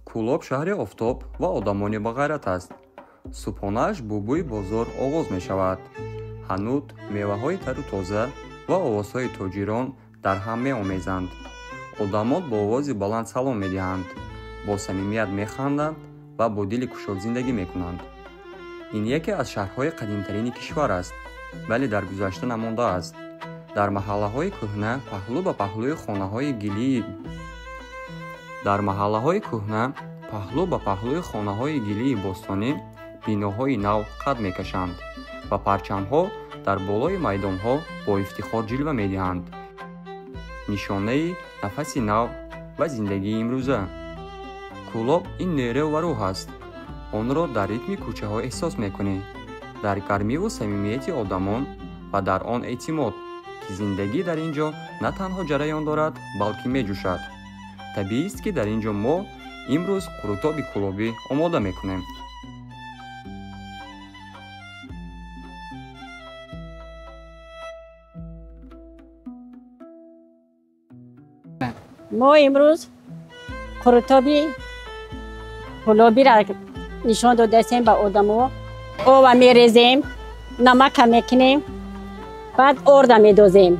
Кӯлоб шаҳри офтоб ва одамони бағайрат аст. Субҳонааш бо бӯи бозор оғоз мешавад. Ҳанут, меваҳои тару тоза ва овозҳои тоҷирон дар ҳам меомезанд. Одамон бо овози баланд салом медиҳанд, бо самимият механданд ва бо дили кушод зиндагӣ мекунанд. Ин яке аз шаҳрҳои қадимтарини кишвар аст, вале дар гузашта намондааст. Дар маҳаллаҳои кӯҳна паҳлӯ ба паҳлӯи хонаҳои гилии дар маҳаллаҳои кӯҳна паҳлӯ ба паҳлӯи хонаҳои гилии бостонӣ биноҳои нав қад мекашанд ва парчамҳо дар болои майдонҳо бо ифтихор ҷилва медиҳанд. Нишонаи нафаси нав ва зиндагии имрӯза. Кӯлоб ин нерӯ ва рӯҳ аст. Онро дар ритми кӯчаҳо эҳсос мекунӣ, дар гармиву самимияти одамон ва дар он эътимод, ки зиндагӣ дар ин ҷо на танҳо ҷараён дорад, балки меҷӯшад. Табиист, ки дар ин ҷо мо имрӯз қурутоби кӯлобӣ омода мекунем. Мо имрӯз қурутоби кӯлобиро нишон додаистем ба одамо. Ова мерезем, намака мекунем, баъд орда медозем.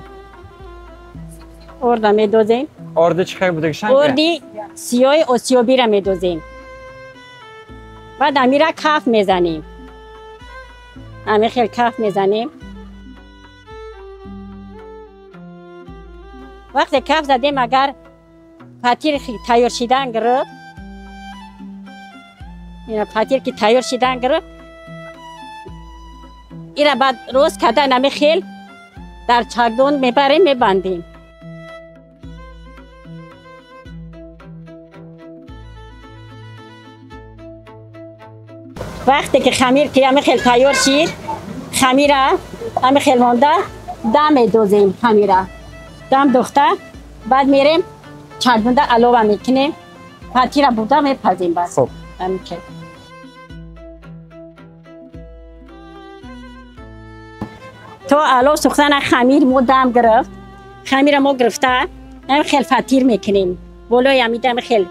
Орда медозем. Орди чӣ хел будагишан? Орди сиёҳи осиёбиро медозем. Баъд амира каф мезанем. Ами хел каф мезанем. Вақте каф задем, агар фатир тайёр шидан гирифт, фатир ки тайёр шидан гирифт, ира баъд рост кардан ами хел дар чагдон мебарем, мебандем. Вақте ки хамир ки ами хел тайёр шид, хамира ами хел монда дам медозем. Хамира дам духта, баъд мерем чагдонда алова мекунем, фатира бурда мепазем. Баъд ами хел то алов сӯхтана хамир мо дам гирифт. Хамира мо гирифта ами хел фатир мекунем болои ами дами хел.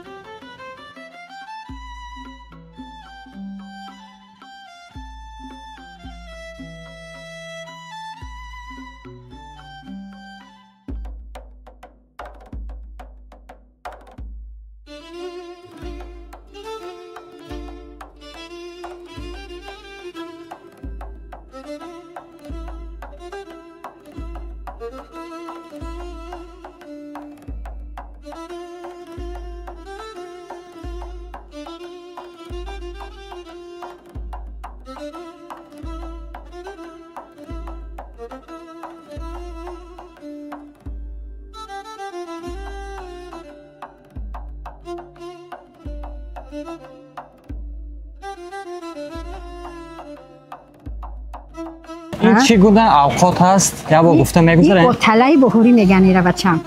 Ин чӣ гуна авқот ҳаст? Як бор гуфта мегузарем. Ин оталаи буҳурӣ меган ира бачам.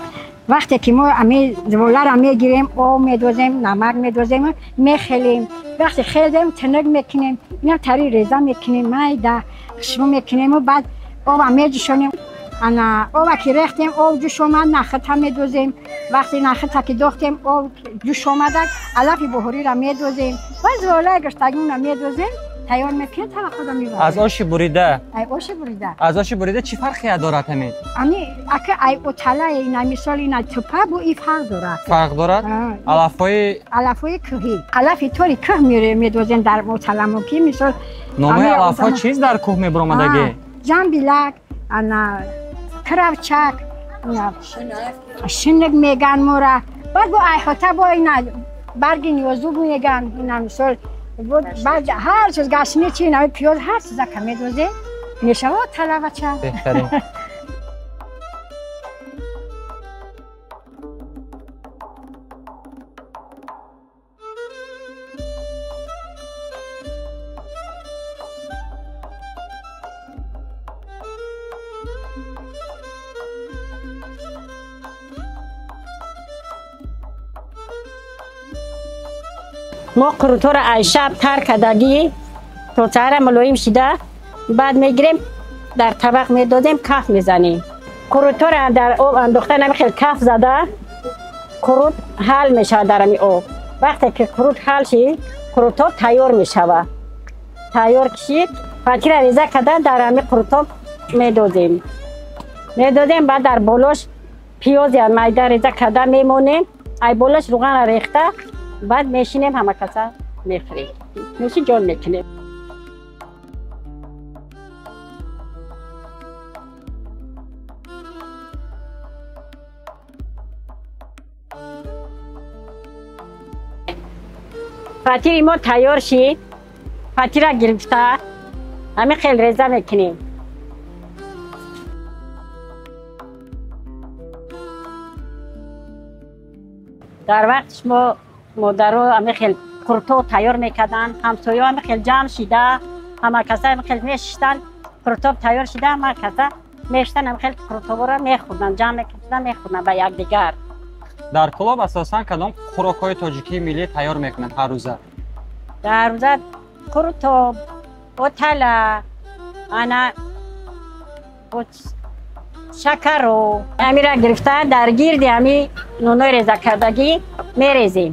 Вақте ки мо ами зиволаро мегирем, об медозем, намак медозем, мехелем. Вақте хелдем, тинак мекунем, инам тари реза мекунем, майда хушбӯ мекунем ва баъд оба меҷӯшонем. Ана оба ки рехтем, об ҷӯш омад, нахта медозем. Вақте нахта ки дохтем, об ҷӯш омадак, алафи буҳуриро медозем ва зиволаи гаштагиро медозем. Тайёр мекунем, та худо мебарем. Аз оши бурида. Ай оши бурида. Аз оши бурида чӣ фарқия дорад ҳамин? Ами ака ай отала ина мисол ина тупа бу и фарқ дорад. Фарқ дорад? Алафҳои кӯҳӣ. Алафи тори кӯҳ медозем дар оталамо ки мисол номи алафҳо чиз дар кӯҳ мебаромадагӣ? Ҷамбилак, ана кравчак, шиник меган мора. Баъд бо айҳота бо ина барги ниёзуб меган ина мисол баъд ҳар чиз гашни чи ина пиёз ҳар чиза ка медозем мешавад талавача. Беҳтарин. Мо қуруторо аз шаб тар кардагӣ то саҳара мулоим шида, баъд мегирем дар табақ медозем, каф мезанем. Қуруторо дар об андохта нами хел каф зада, қурут ҳал мешавад дар ами об. Вақте ки қурут ҳал шид, қурутоб тайёр мешавад. Тайёр кишид, фатира реза кардан дар ҳами қурутоб медозем. Медозем, баъд дар болош пиёзи майда реза карда мемонем, ай болош руғанро рехта, баъд мешинем, ҳама каса мехӯрем. Нӯши ҷон мекунем. Фатири мо тайёр шид, фатира гирифта, ҳамин хел реза мекунем. Дар вақт шумо модаро ҳамин хел қурутоб тайёр мекарданд, ҳамсояҳо ҳамин хел ҷамъ шида, ҳама каса ҳамин хел мешиштанд, қурутоб тайёр шида, ҳама каса мешиштанд, ҳамин хел қурутобро мехӯрданд, ҷамъ мекарданд, мехӯрданд ба якдигар. Дар Кӯлоб асосан кадом хӯрокҳои тоҷикии миллӣ тайёр мекунанд ҳар рӯза? Дар рӯза қурутоб, отала, ана шакаро амира гирифта дар гирди ҳами нонои резакардагӣ мерезем.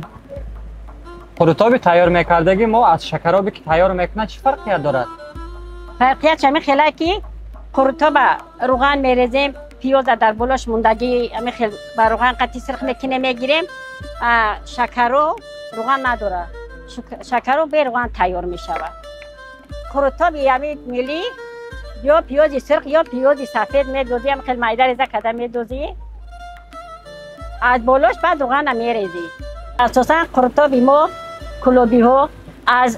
Қурутоби тайёр мекардагӣ мо аз шакаробе ки тайёр мекунад чӣ фарқият дорад? Фарқият ҳамин хела ки қурутоба руған мерезем, пиёза дар болош мондагӣ ҳамин хел ба руған қатӣ сирх мекунем, мегирем. Шакаро руған надорад, шакаро бе руған тайёр мешавад. Қурутоби ҳамин миллӣ ё пиёзи сирх ё пиёзи сафед медозӣ, ҳамин хел майда реза карда медозӣ, аз болош баъд руғана мерезӣ. Асосан қурутоби мо кӯлобиҳо аз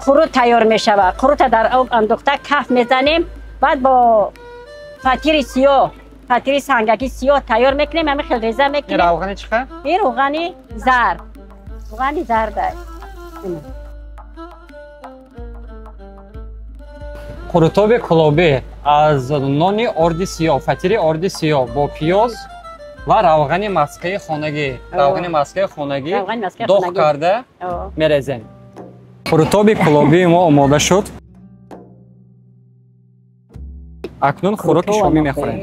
қурут тайёр мешавад. Қурута дар об андохта каф мезанем, баъд бо фатири сиёҳ, фатири сангакӣ сиёҳ тайёр мекунем, ҳамин хел реза мекунем. Ин равғани чӣ хел? Ин равғани зард, равғани зард аст. Қурутоби кӯлобӣ аз нони орди сиёҳ, фатири орди сиёҳ бо пиёз ва равғани маскаи хонагӣ, равғани маскаи хонагӣ доғ карда мерезем. Қурутоби кӯлобии мо омода шуд. Акнун хӯроки шомӣ мехӯрем.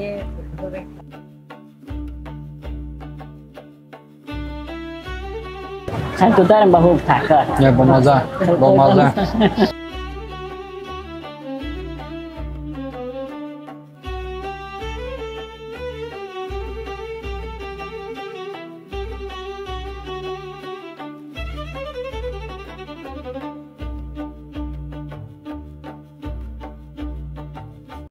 Дударам ба ҳуб тақа. Бомаза, бомаза.